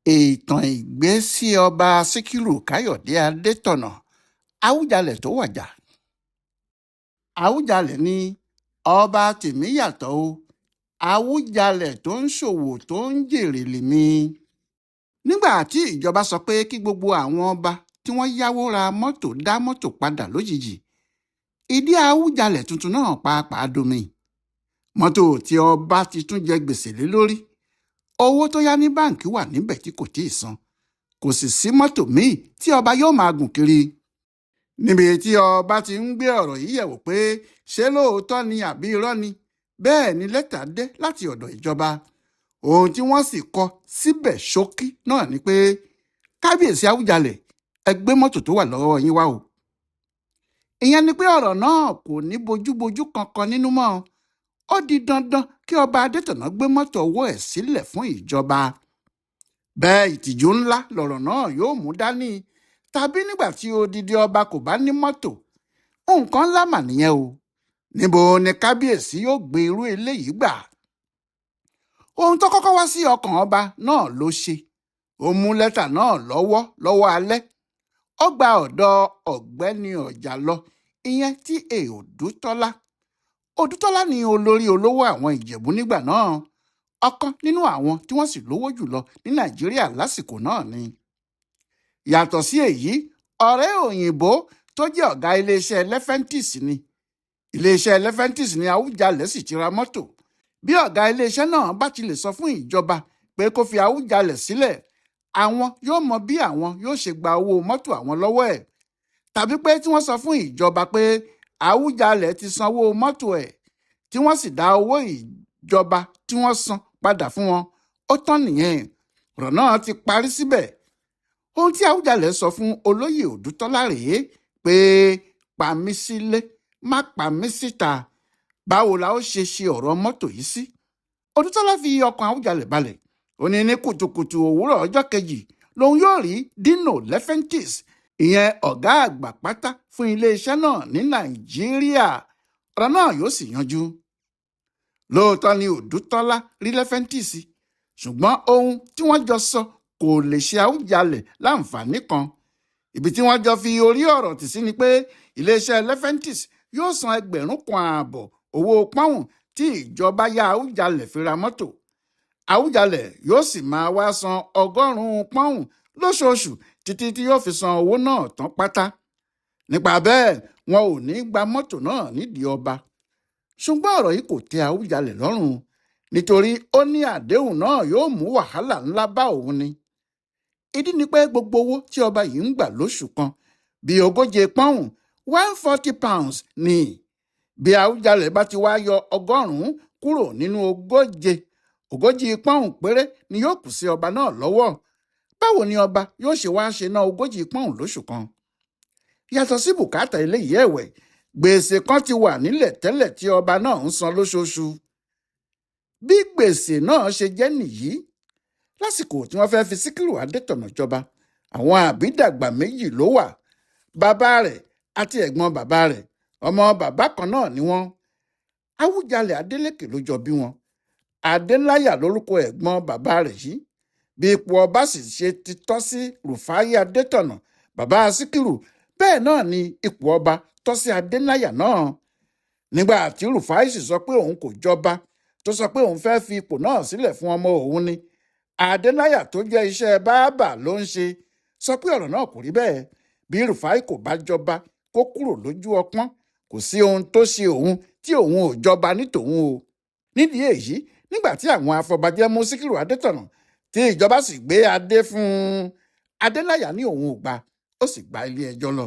Ìtàn ìgbésí ọba Síkírù Káyọ̀dé Adétọ̀nà Àwùjalẹ̀ tó wájà. Àwùjalẹ̀ ní ọba tèmi yàtọ̀ o, Àwùjalẹ̀ tó ń ṣòwò tó ń jèrè lèmi. Nígbà tí ìjọba sọ pé kí gbogbo àwọn ọba tí wọ́n yáwó ra mọ́tò dá mọ́tò padà lójijì, ìdí Àwùjalẹ̀ tuntun náà pàápàá domi. Mọ́tò tí ọba ti tún jẹ gbèsè lé lórí, owó tó yá ní báǹkì wà níbẹ̀ tí kò tíì san, kò sì sí mọ́tò míì tí ọba yóò máa gùn kiri. Níbi tí ọba ti ń gbé ọ̀rọ̀ yìí yẹ̀wò pé ṣé lóòótọ́ ni àbí irọ́ ni, bẹ́ẹ̀ ni lẹ́tà dé láti ọ̀dọ̀ ìjọba. Ohun tí wọ́n sì kọ síbẹ̀ ṣókí náà ni pé kábíyèsí Àwùjalẹ̀, ẹ gbé mọ́tò tó wà lọ́wọ́ yín wá o. Ìyẹn ni pé ọ̀rọ̀ náà kò ní bójúbójú kankan nínú mọ́. Ó di dandan kí ọba Adétọ̀nà gbé mọ́tò ọwọ́ ẹ̀ sílẹ̀ fún ìjọba. Bẹ́ẹ̀ ìtìjú ńlá lọ̀rọ̀ náà yóò mú dání, tàbí nígbà tí odidi ọba kò bá ní mọ́tò. Nǹkan ńlá mà nìyẹn o. Níbo ni kábíyèsí yóò gbé irú eléyìí gbà? Ohun tó kọ́kọ́ wá sí ọkàn ọba náà ló ṣe. Ó mú lẹ́tà náà lọ́wọ́ lọ́wọ́ alẹ́. Ó gba ọ̀dọ̀ ọ̀gbẹ́ni Ọ̀jà lọ, ìyẹn tí è Òdútọ́lá. Òdútọ́lá ni olórí olówó àwọn Ìjẹ̀bú nígbà náà. Ọ̀kan nínú àwọn tí wọ́n sì lówó jùlọ ní Nàìjíríà lásìkò náà ni. Yàtọ̀ sí èyí, ọ̀rẹ́ òyìnbó tó jẹ́ ọ̀gá iléeṣẹ́ Lẹ́fẹ́ntìs ni. Iléeṣẹ́ Lẹ́fẹ́ntìs ni Àwùjalẹ̀ sì ti ra mọ́tò. Bí ọ̀gá iléeṣẹ́ náà bá ti lè sọ fún ìjọba pé kó fi Àwùjalẹ̀ sílẹ̀, àwọn yóò mọ bí àwọn yóò ṣe gba owó mọ́tò àwọn lọ́wọ́ ẹ̀. Tàbí pé tí wọ́n sọ fún ìjọba pé Àwùjalẹ̀ ti sanwó mọ́tò ẹ̀, tí wọ́n sì dá owó ìjọba tí wọ́n san padà fún wọn, ó tán nìyẹn. Ọ̀rọ̀ náà ti parí síbẹ̀. Ohun tí Àwùjalẹ̀ sọ fún olóyè Òdútọ́lá rèé pé pa mí sílé, má pa mí síta. Báwo la ó ṣe ṣe ọ̀rọ̀ mọ́tò yìí sí? Òdútọ́lá fi ọkàn Àwùjalẹ̀ balẹ̀. Ó ní ní kùtùkùtù òwúrọ̀ ọjọ́ kejì lòun yóò rí Dino Lefentis, ìyẹn ọ̀gá àgbà pátá fún iléeṣẹ́ náà ní Nàìjíríà. Ọ̀rọ̀ náà yóò sì yanjú. Lóòótọ́ ni Òdútọ́lá rí Lefentis, ṣùgbọ́n ohun tí wọ́n jọ sọ kò lè ṣe Àwùjalẹ̀ láǹfààní kan. Ibi tí wọ́n jọ fi orí ọ̀rọ̀ tì sí ni pé iléeṣẹ́ Lefentis yóò san 1,500 owó pọ́ùn tí ìjọba yá Àwùjalẹ̀ fi ra mọ́tò. Àwùjalẹ̀ yóò sì máa wá san 100 pọ́ùn lóṣooṣù títí tí yóò fi san owó náà tán pátá. Nípa bẹ́ẹ̀, wọn ò ní gba mọ́tò náà nídìí ọba. Ṣùgbọ́n ọ̀rọ̀ yìí kò tẹ́ Àwùjalẹ̀ lọ́rùn, nítorí ó ní àdéhùn náà yóò mú wàhálà ńlá bá òun ni. Ìdí ni pé gbogbo owó tí ọba yìí ń gbà lóṣù kan bíi 40 pọ́ùn, £140 ni. Bí Àwùjalẹ̀ bá ti wá yọ 100 kúrò nínú 40, 40 pọ́ùn péré ni yóò kù sí ọba náà lọ́wọ́. Báwo ni ọba yóò ṣe wá ṣe ná 40 pọ́ùn lóṣù kan? Yàtọ̀ sí bùkátà eléyìí ẹ̀wẹ̀, gbèsè kan ti wà nílẹ̀ tẹ́lẹ̀ tí ọba náà ń san lóṣooṣù. Bí gbèsè náà ṣe jẹ́ nìyí, lásìkò tí wọ́n fẹ́ fi Síkírù Adétọ̀nà jọba, àwọn àbídàgbà méjì ló wà, bàbá rẹ̀ àti ẹ̀gbọ́n bàbá rẹ̀, ọmọ bàbá kan náà ni wọ́n. Àwùjalẹ̀ Adélékè ló jọ bí wọn. Adéláyà lórúkọ ẹ̀gbọ́n bàbá rẹ̀ yìí. Bí ipò ọba sì ṣe ti tọ́ sí Rùfáì Adétọ̀nà, bàbá Síkírù, bẹ́ẹ̀ náà ni ipò ọba tọ́ sí Adéláyà náà. Nígbà tí Rùfáì sì sọ pé òun kò jọba, tó sọ pé òun fẹ́ fi ipò náà sílẹ̀ fún ọmọ òun ni, Adéláyà tó jẹ́ iṣẹ́ báábà ló ń ṣe, sọ pé ọ̀rọ̀ náà kò rí bẹ́ẹ̀. Bí Rùfáì kò bá jọba kó kúrò lójú ọpọ́n, kò sí ohun tó ṣe òun tí òun ò jọba ní tòun o. Nídìí èyí, nígbà tí àwọn afọbajẹ mú Síkírù Adétọ̀nà tí ìjọba sì gbé adé fún un, Adéláyà ní òun ò gbà, ó sì gba ilé ẹjọ́ lọ.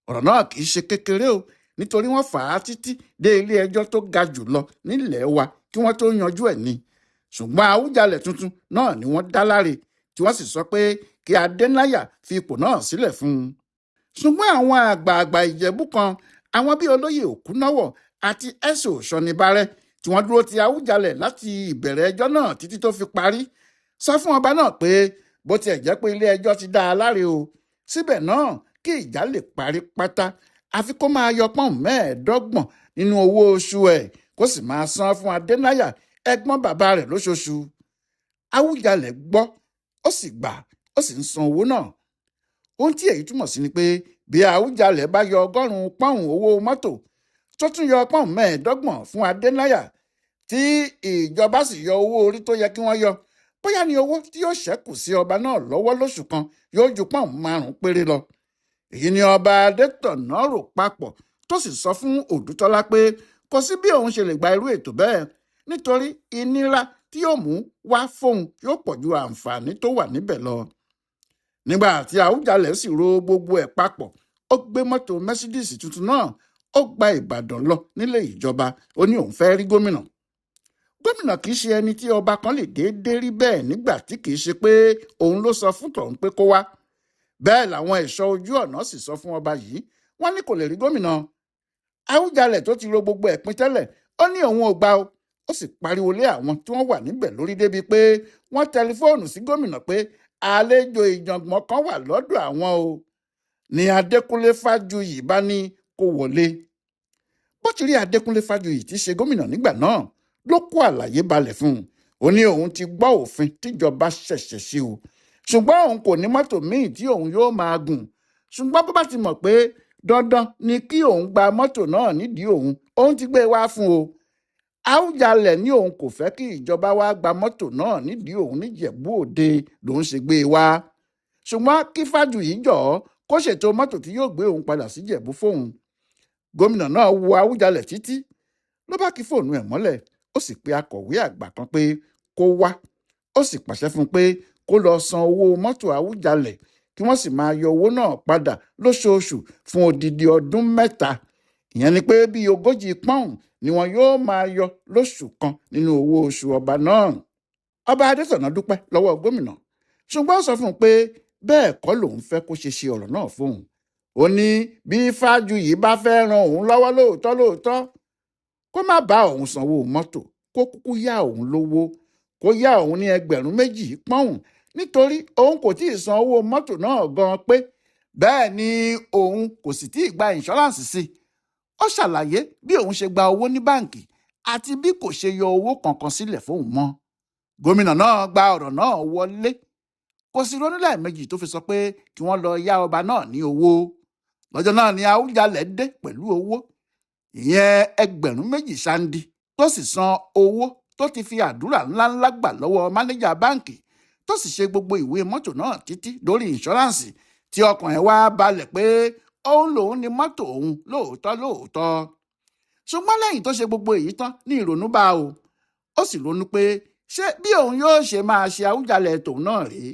Ọ̀rọ̀ náà kì í ṣe kékeré o, nítorí wọ́n fà á títí dé ilé ẹjọ́ tó ga jù lọ nílẹ̀ wa kí wọ́n tó yanjú ẹ̀ ni. Ṣùgbọ́n Àwùjalẹ̀ tuntun náà ni wọ́n dá láre, tí wọ́n sì sọ pé kí Adéláyà fi ipò náà sílẹ̀ fún un. Ṣùgbọ́n àwọn àgbààgbà Ìjẹ̀bú kan, àwọn bíi olóyè Òkúnáwọ̀ àti Ẹ̀sọ̀ Ṣọnibárẹ́, tí wọ́n dúró ti Àwùjalẹ̀ láti ìbẹ̀rẹ̀ ẹjọ́ náà títí tó fi parí, sọ fún ọba náà pé bó tiẹ̀ jẹ́ pé ilé ẹjọ́ ti dá a láre o, síbẹ̀ náà kí ìjà lè parí pátá, àfi kó máa yọ pọ́ùn 25 nínú owó oṣù ẹ̀, kó sì máa san fún Adéláyà ẹ̀gbọ́n bàbá rẹ̀ lóṣooṣù. Àwùjalẹ̀ gbọ́, Ó sì gbà, ó sì ń san owó náà. Ohun tí èyí túmọ̀ sí ni pé bí Àwùjalẹ̀ bá yọ 100 pọ́ùn owó mọ́tò, tó tún yọ pọ́ùn 25 fún Adénáyà, tí ìjọba sì yọ owó orí tó yẹ kí wọ́n yọ, bóyá ni owó tí yóò ṣẹ́kù sí ọba náà lọ́wọ́ lóṣù kan yóò ju pọ́ùn 5 péré lọ. Èyí ni ọba Adétọ̀nà rò papọ̀ tó sì sọ fún Òdútọ́lá pé kò sí bí òun ṣe lè gba irú ètò bẹ́ẹ̀, nítorí ìnira tí yóò mú wá fóun yóò pọ̀ ju àǹfààní tó wà níbẹ̀ lọ. Nígbà tí Àwùjalẹ̀ sì ro gbogbo ẹ̀ papọ̀, ó gbé mọ́tò Mercedes tuntun náà, ó gba Ìbàdàn lọ nílé ìjọba. Ó ní òun fẹ́ rí gómìnà. Gómìnà kì í ṣe ẹni tí ọba kan lè déédé rí bẹ́ẹ̀ nígbà tí kì í ṣe pé òun ló sọ fún tọ̀hún pé kó wá. Bẹ́ẹ̀ làwọn ẹ̀ṣọ́ ojú ọ̀nà sì sọ fún ọba yìí, wọ́n ní kò lè rí gómìnà. Àwùjalẹ̀ tó ti ro gbogbo ẹ̀ pin tẹ́lẹ̀, ó ní òun ò gbà o. Ó sì pariwo lé àwọn tí wọ́n wà níbẹ̀ lórí débi pé wọ́n tẹlifóònù sí gómìnà pé àlejò ìjàngbọ̀n kan wà lọ́dọ̀ àwọn o. Ní Adékúnlé Fájuyì bá ní kó wọlé. Bó ti rí Adékúnlé Fájuyì tí í ṣe gómìnà nígbà náà ló kó àlàyé balẹ̀ fún un. Ó ní òun ti gbọ́ òfin tíjọba ṣẹ̀ṣẹ̀ ṣe o, ṣùgbọ́n òun kò ní mọ́tò míì tí òun yóò máa gùn. Ṣùgbọ́n bó bá ti mọ̀ pé dandan ni kí òun gba mọ́tò náà nídìí òun, òun ti gbé e wá fún o. Àwùjalẹ̀ ní òun kò fẹ́ kí ìjọba wá gba mọ́tò náà nídìí òun níjẹ̀bú òde lòun ṣe gbé e wá. Ṣùgbọ́n kí Fájuyì jọ̀ọ́ kó ṣètò mọ́tò tí yóò gbé òun padà síjẹ̀bú fóun. Gómìnà náà wo Àwùjalẹ̀ títí ló bá kí fóònù ẹ̀ mọ́lẹ̀, ó sì pe akọ̀wé àgbà kan pé kó wá. Ó sì pàṣẹ fún un pé kó lọ san owó mọ́tò Àwùjalẹ̀, kí wọ́n sì máa yọ owó náà padà lóṣooṣù fún odidi ọdún 3. Ìyẹn ni pé bí 40 pọ́ùn ni wọn yóò máa yọ lóṣù kan nínú owó oṣù ọba náà. Ọba Adétọ̀nà dúpẹ́ lọ́wọ́ gómìnà, ṣùgbọ́n ó sọ fún un pé bẹ́ẹ̀ kọ́ lòun fẹ́ kó ṣe ṣe ọ̀rọ̀ náà fóun. Ó ní bí Fájuyì bá fẹ́ ran òun lọ́wọ́ lóòótọ́ lóòótọ́, kó má bá òun sanwó mọ́tò, kó kúkú yá òun lówó, kó yá òun ní 2,000 pọ́ùn, nítorí òun kò tíì san owó mọ́tò náà gan pé, bẹ́ẹ̀ ni òun kò sì tíì gba ìǹṣọ́ráǹsì sí i. Ó ṣàlàyé bí òun ṣe gba owó ní báǹkì àti bí kò ṣe yọ owó kankan sílẹ̀ fóun mọ́. Gómìnà náà gba ọ̀rọ̀ náà wọlé, kò sì ronú lẹ́ẹ̀mejì tó fi sọ pé kí wọ́n lọ yá ọba náà ní owó. Lọ́jọ́ náà ni Àwùjalẹ̀ dé pẹ̀lú owó, ìyẹn 2,000 ṣáńdí, tó sì san owó tó ti fi àdúrà ńláńlá gbà lọ́wọ́ mánéjà báǹkì, tó sì ṣe gbogbo ìwé mọ́tò náà títí lórí ìǹṣọ́ráǹsì, tí ọkàn ẹ̀ wá balẹ̀ pé òun lòun ni mọ́tò òun lóòótọ́ lóòótọ́. Ṣùgbọ́n lẹ́yìn tó ṣe gbogbo èyí tán ní ìrònú bá o. Ó sì ronú pé ṣé bí òun yóò ṣe máa ṣe Àwùjalẹ̀ tòun náà rèé,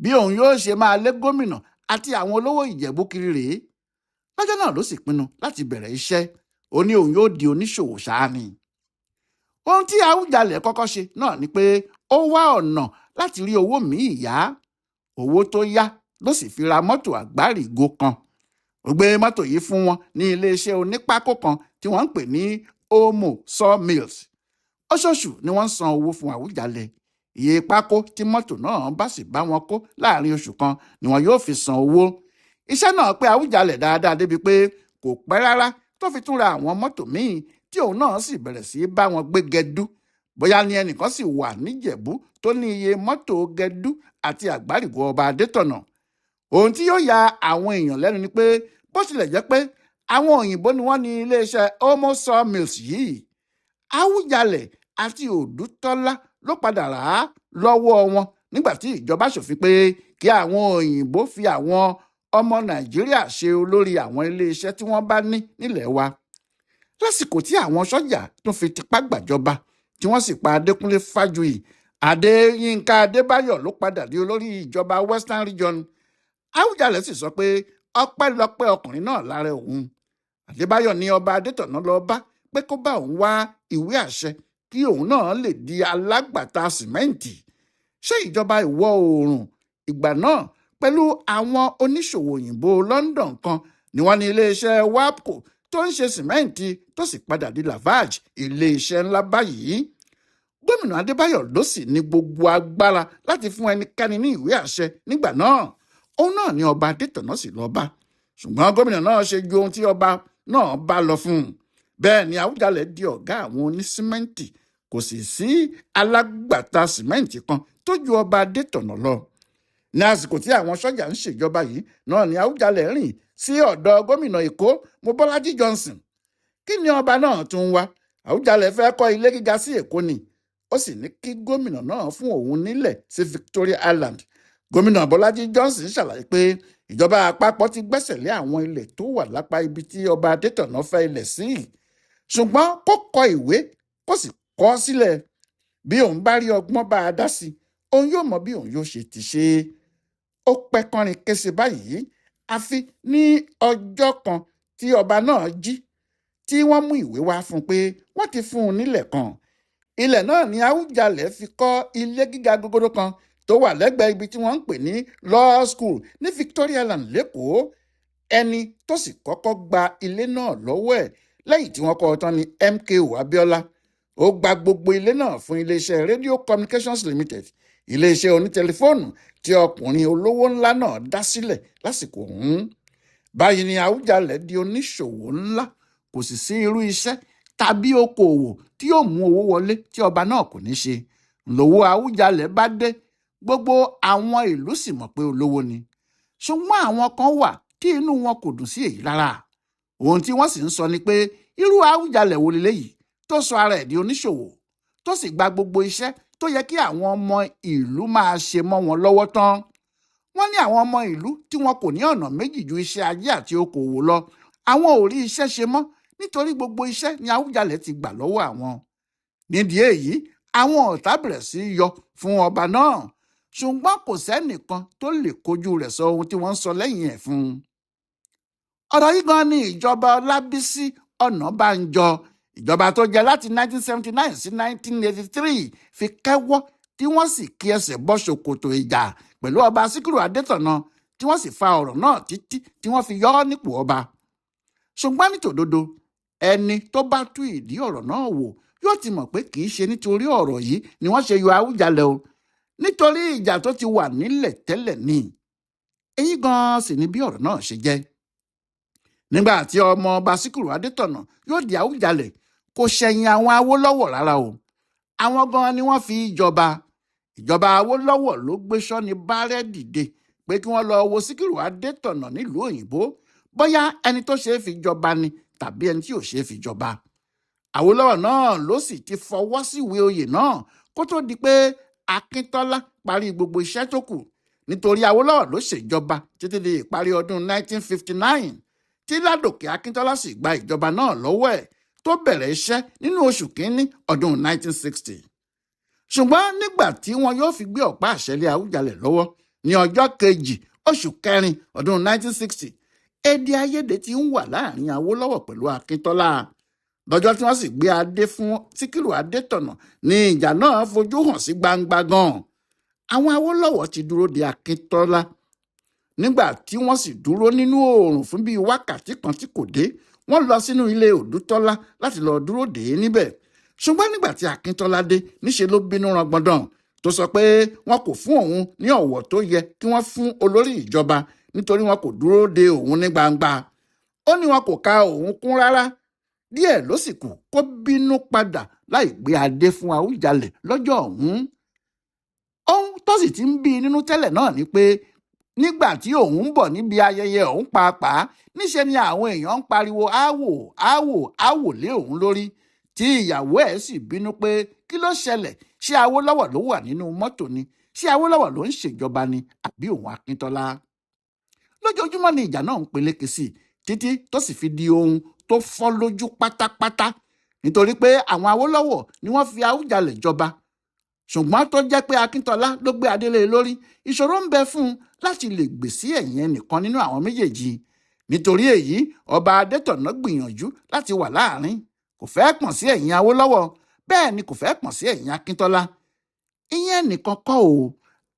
bí òun yóò ṣe máa lé gómìnà àti àwọn olówó Ìjẹ̀bú kiri rèé. Lọ́jọ́ náà ló sì pinnu láti bẹ̀rẹ̀ iṣẹ́. Ó ní òun yóò di oníṣòwò ṣáá ni. Ohun tí Àwùjalẹ̀ kọ́kọ́ ṣe náà ni pé ó wá ọ̀nà láti rí owó míì yá. Owó tó yá ló sì fi ra mọ́tò àgbárígò kan. Ó gbé mọ́tò yìí fún wọn ní iléeṣẹ́ onípákó kan tí wọ́n ń pè ní Omo Sawmills. Oṣooṣù ni wọ́n ń san owó fún Àwùjalẹ̀. Iye pákó tí mọ́tò náà bá sì bá wọn kó láàrin oṣù kan ni wọn yóò fi san owó. Iṣẹ́ náà pé Àwùjalẹ̀ dáadáa débi pé kò pẹ́ rárá tó fi tún ra àwọn mọ́tò míì tí òun náà sì bẹ̀rẹ̀ sí bá wọn gbé gẹdú. Bóyá ni ẹnìkan sì wà níjẹ̀bú tó ní iye mọ́tò gẹdú àti àgbárígò ọba Adétọ̀nà. Ohun tí yóò ya àwọn èèyàn lẹ́nu ni pé bó tilẹ̀ jẹ́ pé àwọn òyìnbó ni wọ́n ní iléeṣẹ́ Omo Sawmills yìí, Àwùjalẹ̀ àti Òdútọ́lá ló padà rà á lọ́wọ́ wọn nígbà tí ìjọba ṣòfin pé kí àwọn òyìnbó fi àwọn ọmọ Nàìjíríà ṣe olórí àwọn iléeṣẹ́ tí wọ́n bá ní nílẹ̀ wa. Lásìkò tí àwọn sọ́jà tún fi tipá gbàjọba tí wọ́n sì pa Adékúnlé Fájuyì, Adéyínká Adébáyọ̀ ló padà di olórí ìjọba Western Region. Àwùjalẹ̀ sì sọ pé ọpẹ́lọpẹ́ ọkùnrin náà lára òun. Adébáyọ̀ ní ọba Adétọ̀nà lọ bá pé kó bá òun wá ìwé àṣẹ kí òun náà lè di alágbàtà sìmẹ́ǹtì. Ṣé ìjọba ìwọ̀ oòrùn ìgbà náà pẹ̀lú àwọn oníṣòwò òyìnbó London kan ni wọ́n ní iléeṣẹ́ WAPCO tó ń ṣe sìmẹ́ǹtì tó sì padà di Lafarge, iléeṣẹ́ ńlá báyìí. Gómìnà Adébáyọ̀ ló sì ní gbogbo agbára láti fún ẹnikẹ́ni ní ìwé àṣẹ nígbà náà. Òun náà ni ọba Adétọ̀nà sì lọ bá. Ṣùgbọ́n gómìnà náà ṣe ju ohun tí ọba náà bá lọ fún un. Bẹ́ẹ̀ ni Àwùjalẹ̀ di ọ̀gá àwọn onísímẹ́ǹtì Kò sì sí alágbàtà sìmẹ́ǹtì kan tó ju ọba Adétọ̀nà lọ. Ní àsìkò tí àwọn sọ́jà ń ṣèjọba yìí náà ni Àwùjalẹ̀ rìn sí ọ̀dọ̀ gómìnà Èkó, Mobọ́lájí Johnson. Kí ni ọba náà tún wá? Àwùjalẹ̀ fẹ́ kọ́ ilé gíga sí Èkó ni, ó sì ní kí gómìnà náà fún òun nílẹ̀ sí Victoria Island. Gómìnà Bọ́lájí Johnson ṣàlàyé pé ìjọba àpapọ̀ ti gbẹ́sẹ̀ lé àwọn ilẹ̀ tó wà lápá ibi tí ọba Adétọ̀nà fẹ́ ilẹ̀ sí, ṣùgbọ́n kó kọ ìwé kó sì kọ sílẹ̀. Bí òun bá rí ọgbọ́n bá a dá sí, òun yóò mọ bí òun yóò ṣe ti ṣe é. Ó pẹ́ kọrin kése báyìí, àfi ní ọjọ́ kan tí ọba náà jí tí wọ́n mú ìwé wá fún un pé wọ́n ti fún un nílẹ̀ kan. Ilẹ̀ náà ni Àwùjalẹ̀ fi kọ́ ilé gíga gogoro kan tó wà lẹ́gbẹ̀ẹ́ ibi tí wọ́n ń pè ní Law School ní Victoria Island lẹ́kọ̀ọ́. Ẹni tó sì kọ́kọ́ gba ilé náà lọ́wọ́ ẹ̀ lẹ́yìn tí wọ́n kọ́ ọ tán ní MKO Abiola. Ó gba gbogbo ilé náà fún iléeṣẹ́ Radio Communications Limited, iléeṣẹ́ onítẹlifóònù tí ọkùnrin olówó ńlá náà dá sílẹ̀ lásìkò ọ̀hún. Báyìí ni Àwùjalẹ̀ di oníṣòwò ńlá. Kò sì sí irú iṣẹ́ tàbí okòòwò tí yóò mú owó wọlé tí ọba náà kò ní ṣe. Lówó Àwùjalẹ̀ bá dé, gbogbo àwọn ìlú sì mọ̀ pé olówó ni. Ṣùgbọ́n àwọn kan wà tí inú wọn kò dùn sí èyí rárá. Ohun tí wọ́n sì ń sọ ni pé irú Àwùjalẹ̀ wo leléyìí tó sọ ara ẹ̀ di oníṣòwò, tó sì gba gbogbo iṣẹ́ tó yẹ kí àwọn ọmọ ìlú máa ṣe mọ́ wọn lọ́wọ́ tán. Wọ́n ní àwọn ọmọ ìlú tí wọn kò ní ọ̀nà méjì ju iṣẹ́ ajé àti okòwò lọ, àwọn ò rí iṣẹ́ ṣe mọ́ nítorí gbogbo iṣẹ́ ni Àwùjalẹ̀ ti gbà lọ́wọ́ àwọn. Nídìí èyí, àwọn ọ̀tá bẹ̀rẹ̀ sí í yọ fún ọba náà, ṣùgbọ́n kò sẹ́nìkan tó lè kojú rẹ̀ sọ ohun tí wọ́n ń sọ lẹ́yìn ẹ̀ fún un. Ọ̀rọ̀ yìí gan ni ìjọba Ọlábísí Ọ̀nàbànjọ, ìjọba tó jẹ láti 1979 sí 1983, fi kẹ́wọ́ tí wọ́n sì kí ẹsẹ̀ bọ́ ṣòkòtò ìjà pẹ̀lú ọba Síkírù Adétọ̀nà, tí wọ́n sì fa ọ̀rọ̀ náà títí tí wọ́n fi yọ ọ́ nípò ọba. Ṣùgbọ́n nítòdodo, ẹni tó bá tú ìdí ọ̀rọ̀ náà wò yóò ti mọ̀ pé kì í ṣe nítorí ọ̀rọ̀ yìí ni wọ́n ṣe yọ Àwùjalẹ̀ o, nítorí ìjà tó ti wà nílẹ̀ tẹ́lẹ̀ ni. Èyí gan-an sì ni bí ọ̀rọ̀ náà ṣe jẹ́. Nígbà tí ọmọ ọba Síkírù Adétọ̀nà yóò di Àwùjalẹ̀, kò ṣẹ̀yìn àwọn Awólọ́wọ̀ rárá o. Àwọn gan-an ni wọ́n fi jọba. Ìjọba Awólọ́wọ̀ ló gbé Sọ́ni Bárẹ́ dìde pé kí wọ́n lọ wo Síkírù Adétọ̀nà nílùú òyìnbó, bóyá ẹni tó ṣeé fi jọba ni tàbí ẹni tí ò ṣeé fi jọba. Awólọ́wọ̀ náà ló sì ti fọwọ́ síwèé oyè náà kó tó di pé Akíntọ́lá parí gbogbo iṣẹ́ tó kù, nítorí Awólọ́wọ̀ ló ṣèjọba títí di ìparí ọdún 1959 tí Ládòkè Akíntọ́lá sì gba ìjọba náà lọ́wọ́ ẹ̀ tó bẹ̀rẹ̀ iṣẹ́ nínú oṣù kínní ọdún 1960. Ṣùgbọ́n nígbà tí wọn yóò fi gbé ọ̀pá àṣẹ lé Àwùjalẹ̀ lọ́wọ́ ní ọjọ́ kejì oṣù kẹrin ọdún 1960, èdè àìyedè ti ń wà láàrin Awólọ́wọ̀ pẹ̀lú Akíntọ́lá. Lọ́jọ́ tí wọ́n sì gbé adé fún Síkírù Adétọ̀nà ní ìjà náà fojú hàn sí gbangba gan. Àwọn Awólọ́wọ̀ ti dúró de Akíntọ́lá. Nígbà tí wọ́n sì dúró nínú oòrùn fún bíi wákàtí kan tí kò dé, wọ́n lọ sínú ilé Òdútọ́lá láti lọ dúró dè é níbẹ̀. Ṣùgbọ́n nígbà tí Akíntọ́lá dé, níṣe ló bínú rangbọ̀ndàn tó sọ pé wọn kò fún òun ní ọ̀wọ̀ tó yẹ kí wọ́n fún olórí ìjọba nítorí wọn kò dúró de òun ní gbangba. Ó ní wọn kò ka òun kún rárá. Díẹ̀ ló sì kù kó bínú padà láì gbé adé fún Àwùjalẹ̀ lọ́jọ́ ọ̀hún. Ohun tó sì ti ń bí nínú tẹ́lẹ̀ náà ni pé nígbà tí òun ń bọ̀ níbi ayẹyẹ ọ̀hún pàápàá, níṣe ni àwọn èèyàn ń pariwo áwò áwò áwò lé òun lórí, tí ìyàwó ẹ̀ sì bínú pé kí ló ṣẹlẹ̀, ṣé Awólọ́wọ̀ ló wà nínú mọ́tò ni, ṣé Awólọ́wọ̀ ló ń ṣèjọba ni àbí òun Akíntọ́lá. Lójoojúmọ́ ni ìjà náà ń peléke sí i títí tó sì fi di ohun tó fọ́ lójú pátápátá, nítorí pé àwọn Awólọ́wọ̀ ni wọ́n fi Àwùjalẹ̀ jọba. Ṣùgbọ́n tó jẹ́ pé Akíntọ́lá ló gbé adélé lórí, ìṣòro ń bẹ fún un láti lè gbè sí ẹ̀yìn ẹnìkan nínú àwọn méjèèjì. Nítorí èyí, ọba Adétọ̀nà gbìyànjú láti wà láàrin. Kò fẹ́ pọ̀n sí ẹ̀yìn Awólọ́wọ̀, bẹ́ẹ̀ ni kò fẹ́ pọ̀n sí ẹ̀yìn Akíntọ́lá. Ìyẹn nìkan kọ́ o,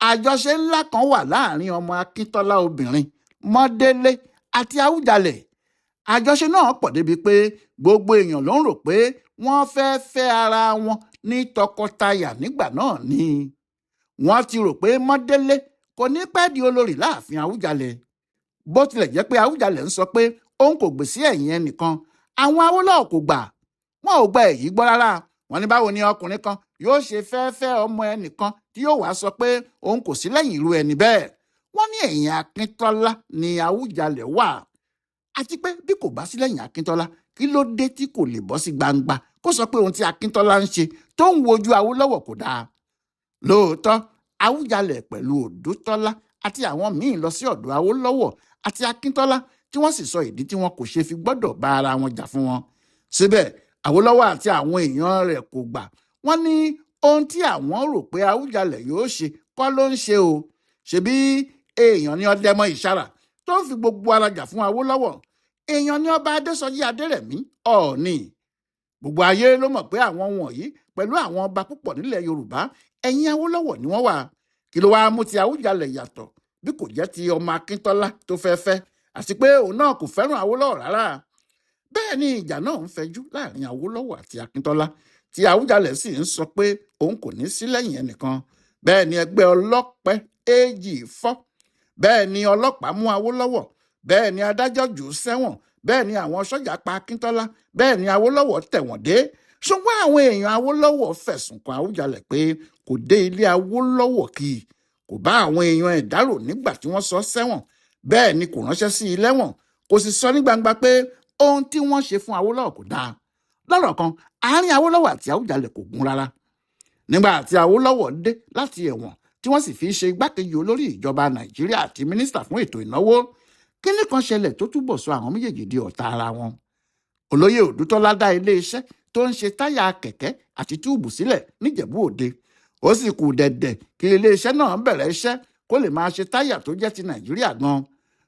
àjọṣe ńlá kan wà láàrin ọmọ Akíntọ́lá obìnrin Mọ́délé àti Àwùjalẹ̀. Àjọṣe náà pọ̀ débi pé gbogbo èèyàn ló ń rò pé wọ́n fẹ́ fẹ́ ara wọn ní tọkọtaya nígbà náà ni. Wọ́n ti rò pé Mọ́délé kò ní pẹ́ di olórí láàfin Àwùjalẹ̀. Bó tilẹ̀ jẹ́ pé Àwùjalẹ̀ ń sọ pé òun kò gbè sí ẹ̀yìn ẹnìkan, àwọn Awólọ́wọ̀ kò gbà. Wọn ò gba èyí gbọ́ rárá. Wọ́n ní báwo ni ọkùnrin kan yóò ṣe fẹ́ fẹ́ ọmọ ẹnìkan tí yóò wá sọ pé òun kò sí lẹ́yìn irú ẹni bẹ́ẹ̀. Wọ́n ní ẹ̀yìn Akíntọ́lá ni Awùjalẹ̀ wà, àti pé bí kò bá sí lẹ́yìn Akíntọ́lá, kí ló dé tí kò lè bọ́ sí gbangba kó sọ pé ohun tí Akíntọ́lá ń ṣe tó ń wojú Awólọ́wọ̀ kò dáa. Lóòótọ́, Awùjalẹ̀ pẹ̀lú Òdútọ́lá àti àwọn míín lọ sí ọ̀dọ̀ Awólọ́wọ̀ àti Akíntọ́lá, tí wọ́n sì sọ ìdí tí wọn kò ṣe fi gbọ́dọ̀ bá ara wọn jà fún wọn. Síbẹ̀ Awólọ́wọ̀ àti àwọn èèyàn rẹ̀ kò gbà. Wọ́n ní ohun tí àwọn rò pé Awùjalẹ̀ yóò ṣe kọ́ ló ń ṣe o. Ṣebí èèyàn ní Ọdẹmọ Ìṣàrà tó ń fi gbogbo ara jà fún Awólọ́wọ̀, èèyàn ní Ọba Adésọjí Adérẹ̀mí Ọ̀ọ̀ni. Gbogbo ayé ló mọ̀ pé àwọn wọ̀nyí pẹ̀lú àwọn ọba púpọ̀ nílẹ̀ Yorùbá ẹ̀yìn Awólọ́wọ̀ ni wọ́n wà. Kí ló wáá mú ti Awùjalẹ̀ yàtọ̀ bí kò jẹ́ ti ọmọ Akíntọ́lá tó fẹ́ fẹ́, àti pé òun náà kò fẹ́ràn Awólọ́wọ̀ rárá. Bẹ́ẹ̀ ni ìjà náà ń fẹjú láàrin Awólọ́wọ̀ àti Akíntọ́lá, tí Awùjalẹ̀ sì ń sọ pé òun kò ní sí lẹ́yìn ẹnìkan. Bẹ́ẹ̀ ni ẹgbẹ́ ọlọ́pẹ́ AG fọ́, bẹ́ẹ̀ ni ọlọ́pàá mú Awólọ́wọ̀, bẹ́ẹ̀ ni adájọ́ jù ú sẹ́wọ̀n, bẹ́ẹ̀ ni àwọn sọ́jà pa Akíntọ́lá, bẹ́ẹ̀ ni Awólọ́wọ̀ tẹ̀wọ̀n dé. Ṣùgbọ́n àwọn èèyàn Awólọ́wọ̀ fẹ̀sùn kan Awùjalẹ̀ pé kò dé ilé Awólọ́wọ̀ kì í, kò bá àwọn èèyàn ẹ̀ dárò nígbà tí wọ́n sọ sẹ́wọ̀n, bẹ́ẹ̀ ni kò ránṣẹ́ sí i lẹ́wọ̀n, kò sì sọ ní gbangba pé ohun tí wọ́n ṣe fún Awólọ́wọ̀ kò dáa. Lọ́rọ̀ kan, àárín Awólọ́wọ̀ àti Awùjalẹ̀ kò gún rárá. Nígbà tí Awólọ́wọ̀ dé láti ẹ̀wọ̀n tí wọ́n sì fi ṣe igbákejì olórí ìjọba Nàìjíríà àti mínísítà fún ètò ìnáwó, kíní kan ṣẹlẹ̀ tó túbọ̀ sọ àwọn méjèèjì di ọ̀tá ara wọn. Olóyè Òdútọ́lá dá iléeṣẹ́ tó ń ṣe táyà kẹ̀kẹ́ àti túùbù sílẹ̀ níjẹ̀bú Òde. Ó sì kù dẹ̀dẹ̀ kí iléeṣẹ́ náà bẹ̀rẹ̀ iṣẹ́ kó lè máa ṣe táyà tó jẹ́ ti Nàìjíríà gan.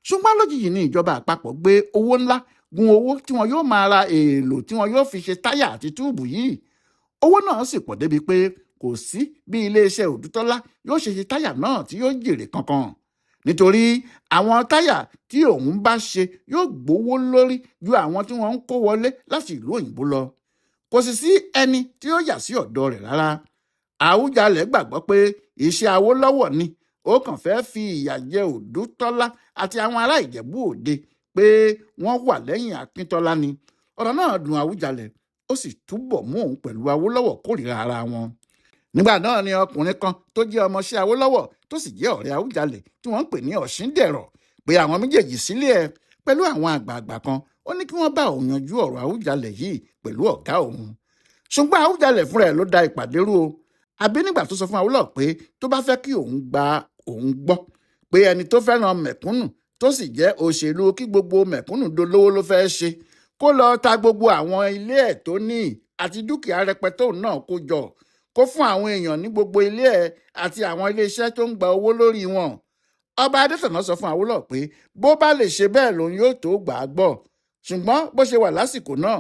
Ṣùgbọ́n lójijì ni ìjọba àpapọ̀ gbé owó ńlá gun owó tí wọn yóò máa ra èèlò tí wọn yóò fi ṣe táyà àti túùbù yìí. Owó náà sì pọ̀ débi pé kò sí bí iléeṣẹ́ Òdútọ́lá yóò ṣe ṣe táyà náà tí yóò jèrè kankan, nítorí àwọn táyà tí òun bá ṣe yóò gbówó lórí ju àwọn tí wọ́n ń kó wọlé láti ìlú òyìnbó lọ. Kò sì sí ẹni tí ó yà sí ọ̀dọ̀ rẹ̀ rárá. Àwùjalẹ̀ gbàgbọ́ pé iṣẹ́ Awólọ́wọ̀ ni, ó kàn fẹ́ fi ìyà jẹ Òdútọ́lá àti àwọn ará Ìjẹ̀bú Òde pé wọ́n wà lẹ́yìn Akíntọ́lá ni. Ọ̀rọ̀ náà dùn Àwùjalẹ̀, ó sì túbọ̀ mú òun pẹ̀lú Awólọ́wọ̀ kórìíra ara wọn. Nígbà náà ni ọkùnrin kan tó jẹ́ ọmọọṣẹ́ Awólọ́wọ̀ tó sì jẹ́ ọ̀rẹ́ Àwùjalẹ̀ tí wọ́n ń pè ní Ọ̀ṣíndẹ̀rọ̀ pé àwọn méjèèjì sílé ẹ̀ pẹ̀lú àwọn àgbààgbà kan. Ó ní kí wọ́n bá òun yanjú ọ̀rọ̀ Àwùjalẹ̀ yìí pẹ̀lú ọ̀gá òun. Ṣùgbọ́n Àwùjalẹ̀ fúnra ẹ̀ ló da ìpàdé rú o. Àbí nígbà tó sọ fún Awólọ́wọ̀ pé tó bá fẹ́ kí òun gba òun gbọ́ pé ẹni tó fẹ́ràn mẹ̀kúnnù tó sì jẹ́ òṣèlú kí gbogbo mẹ̀kúnnù dolówó ló fẹ́ ṣe, kó lọ ta gbogbo àwọn ilé ẹ̀ tó ní àti dúkìá rẹpẹtẹ òun náà kó jọ, kó fún àwọn èèyàn ní gbogbo ilé ẹ̀ àti àwọn iléeṣẹ́ tó ń gba owó lórí wọn. Ọba Adétọ̀nà sọ fún Awólọ́wọ̀ pé bó bá lè ṣe bẹ́ẹ̀ lòun yóò tó gbà á gbọ́. Ṣùgbọ́n bó ṣe wà lásìkò náà,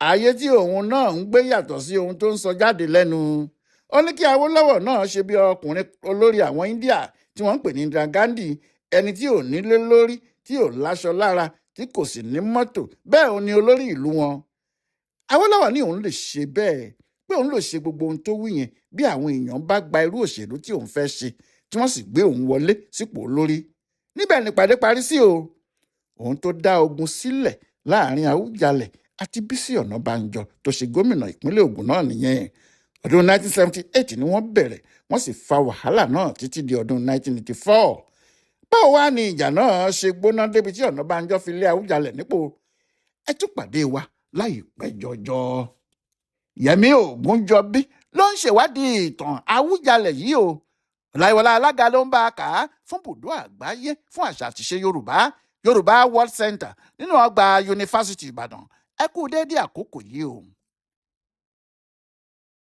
ayé tí òun náà ń gbé yàtọ̀ sí ohun tó ń sọ jáde lẹ́nu. Ó ní kí Awólọ́wọ̀ náà ṣe bí ọkùnrin olórí àwọn India tí wọ́n ń pè ní Indira Gandhi, ẹni tí ò nílé lórí, tí ò láṣọ lára, tí kò sì ní mọ́tò, bẹ́ẹ̀ òun ni olórí ìlú wọn. Awólọ́wọ̀ ní òun lè ṣe bẹ́ẹ̀, pé òun lè ṣe gbogbo ohun tó wí yẹn bí àwọn èèyàn bá gba irú òṣèlú tí òun fẹ́ ṣe, tí wọ́n sì gbé òun wọlé sípò olórí. Níbẹ̀ nípàdé parí sí o. Òun tó dá ogun sílẹ̀ láàrin Àwùjalẹ̀ àti Bísí Ọ̀nàbànjọ tó ṣe gómìnà ìpínlẹ̀ Ògùn náà nìyẹn. Ọdún 1978 ni wọ́n bẹ̀rẹ̀, wọ́n sì fa wàhálà náà títí di ọdún 1984. Báwo wá ni ìjà náà ṣe gbóná débi tí Ọ̀nàbànjọ fi lé Àwùjalẹ̀ nípò? Ẹ tún pàdé wa láìpẹ́ jọjọ. Yẹmí Ògúnjọbí ló ń ṣèwádìí ìtàn Àwùjalẹ̀ yìí o. Ọláyíwọlá Alága ló ń bá a kà á fún bùdó àgbáyé fún àṣà àtiṣe Yorùbá, Yorùbá World Center nínú ọgbà Yunifásítì Ìbàdàn. Ẹ kú déédéé àkókò yìí o.